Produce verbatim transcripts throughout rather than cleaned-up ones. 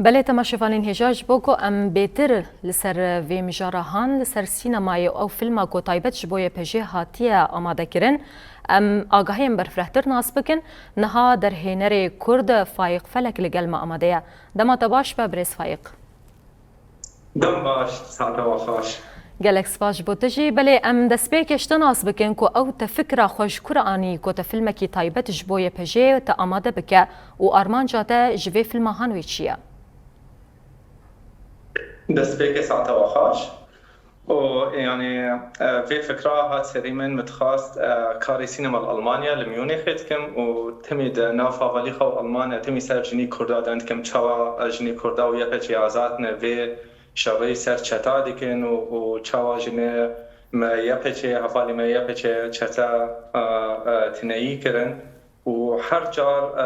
Belê temaşevanên hêja, ji bo ku em bêtir li ser vê mijara han, li ser sînemayê û ew filma ku taybet ji bo Y P G hatiye amade kirin, em agahiyên berfirehtir nas bikin. Niha derhênerê Kurd Faiq Felek li gel me amade ye. Dema te baş be birêz Faiq. Dem baş, saeta we xweş. Gelek spas ji bo te jî. Belê em destpêkê ji te nas bikin ku ew te fikra xwe ji kur anî ku te filmekî taybet ji bo Y P G te amade bike û armanca te ji vê filma han wê çi ye? Destpêkê saeta we xweş. û, yanî, e, vê fikra hat serî min, min dixwast, e, karê sînema li Almanya, li Munîxê dikim û timî di nav hevalî xwe û Almanya, timî ser jinî Kurda deng dikim, çawa, e, jinî Kurda û Y P G azad ne, vê şerî ser çeta dikin û, û çawa jinê me Y P G, hevalê me Y P G çete, e, e, tineyî kirin. û her car, e,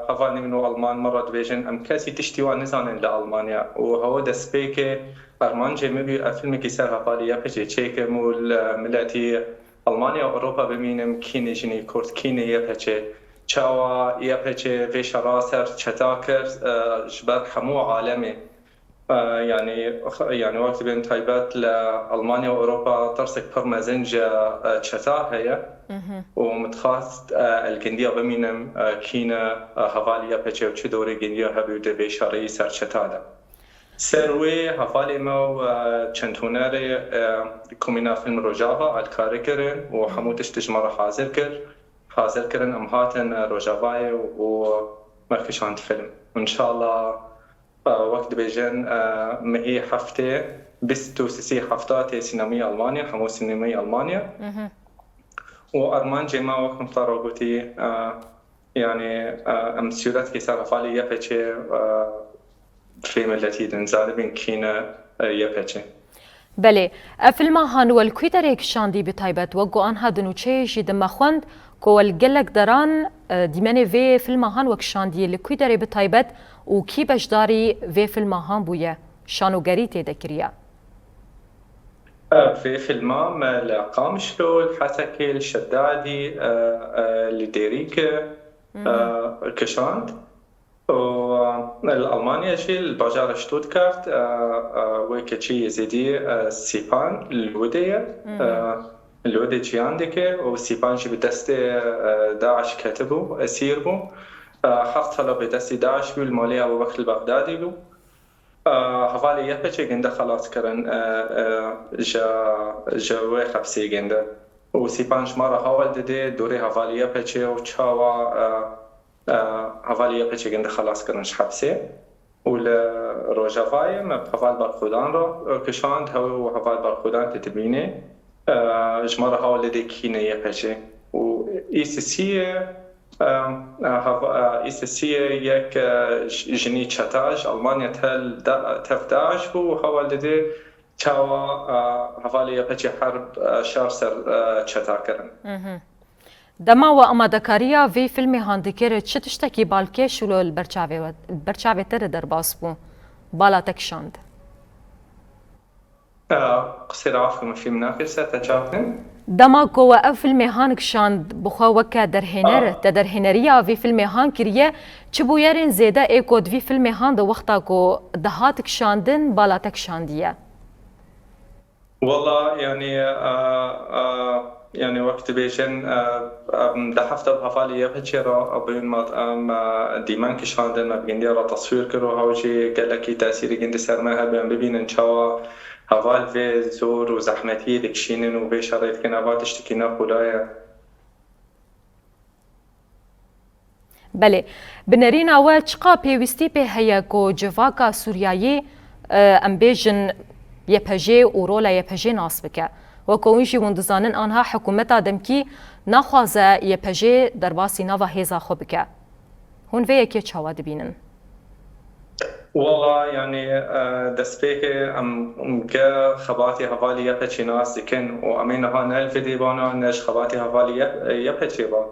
hevalên min û Alman min re dibêjin, em kesî tiştî wan nizanin li Almanya. Û hewe destpêkê armancê min bû, ez filmekî ser hevalê Y P G çêkim û li miletî Almanya û Ewropa bimînim, kî ne jinî Kurd, kî ne Y P G, çawa Y P G vê şera ser çeta kir, e, ji ber hemû alemê. E, yanî, yanî wek dibên taybet li Almanya û Ewropa tirsek pir mezin ji, e, çeta heye. Mhm. Û min dixwast, e, el gindiya bimînim, e, kî ne, e, hevalî Y P G û çi dorê gindiya hebû di vê şerî ser çeta de. Ser wê hevalê me û, e, çend hunerê, e, Komîna Fîlm Rojava alîkarî kirin û hemû tişt ji me re hazir kir. Hazir kirin, em hatin, e, Rojavayê û me kişand fîlm. Înşallah, e, wek dibêjin, e, mehê heftê bîst û sisê hefta tê sînemayê Almanya, hemû sînemayê Almanya. Mhm. Û armancê me wek min te re gotî, e, yanî, e, em sûretkî ser hevalê Y P G, e, vê miletî din, zanibin kî ne, e, Y P G. Belê, ev filma han we li kû derê kişandî bi taybet, wek ku anha di nûçeyê jî di me xwend, ku we li gelek deran, e, dîmenê vê filma han we kişandiyê li kû derê bi taybet û kî beşdarî vê filma han bûye, şanogerî tê de kiriye? E, vê filma me li Qamişlo, li Hesekê, li Şedadî, e, e, li Dêrîkê, e, kişand. Û, e, li Almanya jî li bajara Stuttgart, e, e, wê keçî Yezîdî, e, Sîpan li Lûdê ye. Mhm. E, li Lûdê jiyan dike û Sîpan jî bi destê, e, DAIŞ ketibû, esîr bû. E, heft sala bi destê DAIŞ bû, li malê ew wek li Bexdadê bû. E, hevalê Y P G ginde xelas kirin, e, e, ji, ji wê hepsê ginde. Û Sîpan ji me re hawal dide dorê hevalê Y P G û çawa, e, e, hevalê Y P G ginde xelas kirin ji hepsê. Û li Rojavayê me bi heval Berxwedan re, e, kişand, hew û heval Berxwedan tê dibînê. E, ji me re hawal dide kî ne Y P G. Û E S C'yê, e, e, hava-, e, E S C'yê yek, e, j-, jinî çeta ji Almanya tel da-, tev DAIŞ bû û hawal dide çawa, e, hevalê Y P G herb, e, şer ser, e, çeta kirin. Mhm. Dema we amadekariya vê filmê han dikir, çi tiştekî balkêş û li ber çavê we, li ber çavê te de derbas bû? Bala te kişand? E, qisê re af ke min fîm nakir, ser te çav kin. Dema ku we ev filmê han kişand, bi xwe weke derhêner, ah, te derhêneriya vê filmê han kiriye, çi bûyerên zêde ê ku di vî filmê han de wexta ku dihat kişandin, bala te kişandiye? Wela, yanî, e, e, yanî wek dibêjin, e, em deh hefte bi hevalê Y P C'yê re bûn, me, em, e, dîmen kişandin, me bi gindiya re teswîr kir û hew jî gelekî tesîrê gindi ser me hebû, em bibînin çawa heval vê zor û zehmetiyê dikişînin û vê şerê dikin, eva tiştekî ne qûla ye. Belê. Bi nerîna we çiqa pêwîstî pê heye ku civaka Sûriyayî, e, em bêjin Y P G û rola Y P G nas bike? Weke hûn jî hûn dizanin, anha hikûmeta demkî naxwaze Y P G derbasî nava hêza xwe bike. Hûn vê yekê çawa dibînin? Wela, yanî, e, destpêkê em ge xebatê hevalê Y P C'yê nas dikin û em ê niha ne li vê dê bana, ne ji xebatê hevalê Y-, Y P C'yê ba.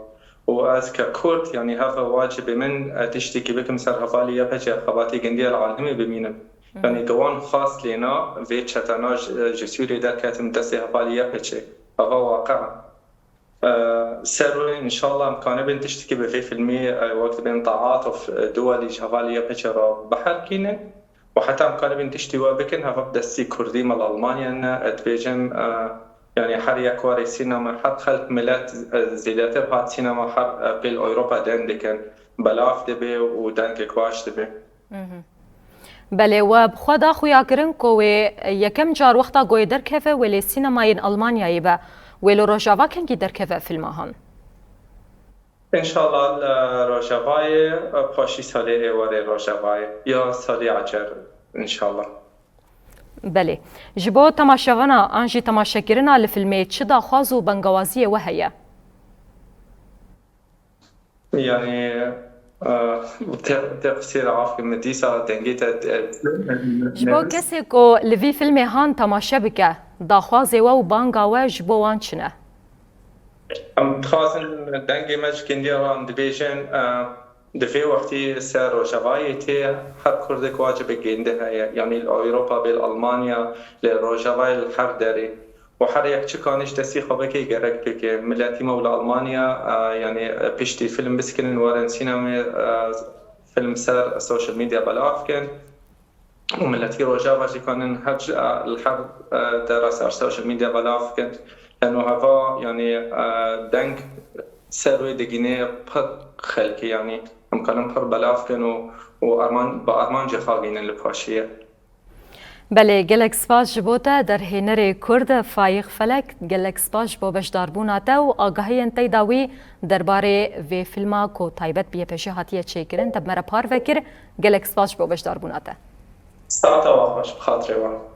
Û ez ke Kurd, yanî heve wacibê min, e, tiştekî bikim ser hevalê Y P C'yê, xebatê gindiya li alemê bimînim. Mhm. Yanî ge wan xwest lê na, vê çetena ji, ji Sûriyê derketin destê hevalê Y P C'yê. Eva waqe e. Ser wê, înşallah, em kanibin tiştekî bi vê filmî, e, wek dibên taatuf, e, duwelî ji hevalî YPJ re biherkînin û heta em kanibin tiştî we bikin, heva bi destî Kurdî me li Almanya ne, e, dibêjin, e, yanî her yek warê sînema, her xelk, milet, e, zêdetir hat sînema, her, e, pêl Ewropa deng dikin, belav dibe û dengek baş dibe. Belê, we bi xwe da xuya kirin ku wê yekem car wexta ku wê derkeve, wê lê sînemayên Almanyayê be. Wê li Rojava kengî derkeve filma han? Înşallah li Rojavayê, paşî salê êwarê Rojavayê ya salê ecer, înşallah. Belê. Ji bo temaşevana an jî temaşekirina li filmê çi daxwaz û bengawaziyê we heye? Yanî, e, te, te qisê re af min dîsa dengê te, e, Ji bo kesê ku li vî filmê han temaşe bike, daxwazê we û banga we ji bo wan çi ne? Em dixwazin dengê me ji gindiya wan dibêjin, e, di vê wextî ser Rojavayê tê, her Kurdek wacibê gindi heye. Yanî li Ewropa bê, li Almanya, li Rojavayê, li her derê. Û her yek çi kanî ji destî xwe bike gerek bike. Miletî me û li Almanya, e, yanî, e, piştî film biskinin, werin sînemê, e, film ser social media belav kin. Û miletî Rojava jî kanin her ji, e, li her, e, dera ser social media belav kin. Leno heva, yanî, e, deng ser wê digîne pir xelkê, yanî em kanin pir belav kin û, û arman, bi armancê xwe gînin li paşiyê. Belê, gelek spas ji bo te, derhênerê Kurd Fayîq Felek, gelek spas ji bo beşdarbûna te û agahiyên tey da wî derbarê vê filma ku taybet bi YPJ hatiye çêkirin, te bi me re parve kir. Gelek spas ji bo beşdarbûna te. Saeta we xweş, bi xatirê we.